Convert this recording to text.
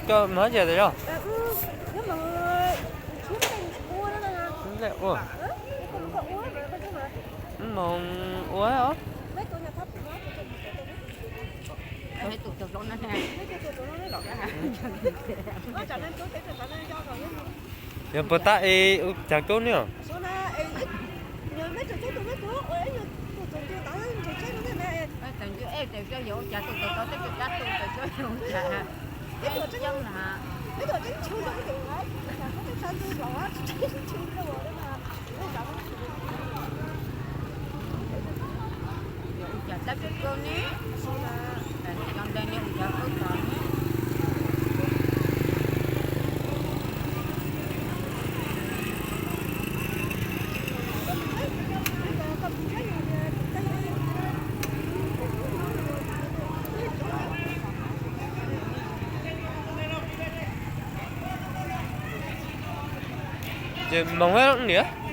Coj mov ces tas zog. Ua, moog ua os. Yog puas tab es ua caag kub ne os? Ces moog niam.